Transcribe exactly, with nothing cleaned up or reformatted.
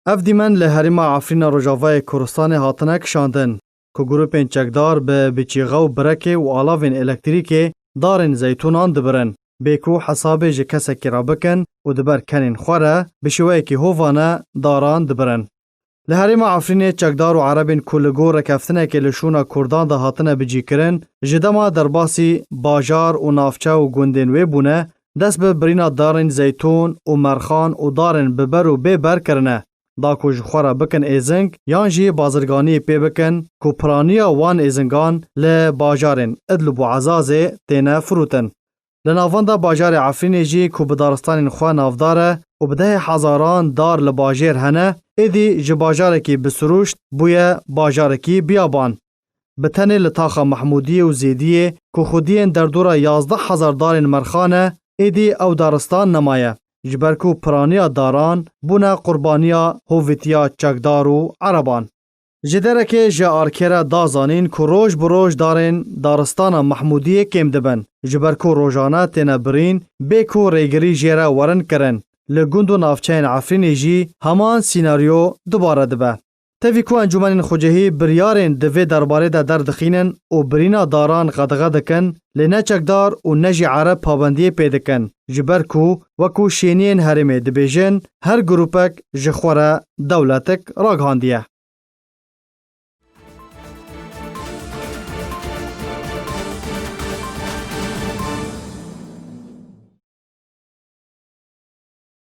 Ev dîmen li herêma Efrîna Rojavayê Kurdistanê hatine kişandin ku grûpên çekdar bi biçîxe û birekê û alavên elektrîkê darên zeytûnan dibirin, bê ku hesabê ji kesekî re bikin û di ber kenên xwe re bi şêweyekî hovane daran dibirin. Li herêma Efrînê çekdar û erebên ku li gor rêkeftinekê li şûna Kurdan de hatine bicîkirin, ji dema derbasî bajar û navçe û gundên wê bûne, dest bi birîna darên zeytûn û merxan û darên bi ber û bê ber kirine, da ku ji xwe re bikin êzing yan jî bazirganiyê pê bikin ku piraniya wan êzingan li bajarên Idlib û Ezazê têne firûtin. Li navenda bajarê Efrînê jî ku bi daristanên xwe navdar e û bi dehê hezaran dar li bajêr hene, êdî ji bajarekî bi sirûşt bûye bajarekî biyaban. Bi tenê li taxa Mehmûdiyê û Zêdiyê ku xwediyên derdora yazdeh hezar darên merxan e, êdî ew daristan nemaye, ji ber ku piraniya daran bûne qurbaniya hovîtiya çekdar û ereban. Ji derekê ji arkê re da zanîn ku roj bi roj darên daristana Mehmûdiyê kêm dibin, ji ber ku rojane têne birîn, bê ku rêgirî jê re werin kirin. Li gund û navçeyên Efrînê jî heman sînaryo dubare dibe. Tevî ku encûmenên xwecihî biryarên di vê derbarê de derdixînin û birîna daran qedexe dikin, lê ne çekdar û ne jî ereb pabendiyê pê dikin, ji ber ku, wekû şêniyên herêmê dibêjin, her grûpek ji xwe re dewletik ragihandiye.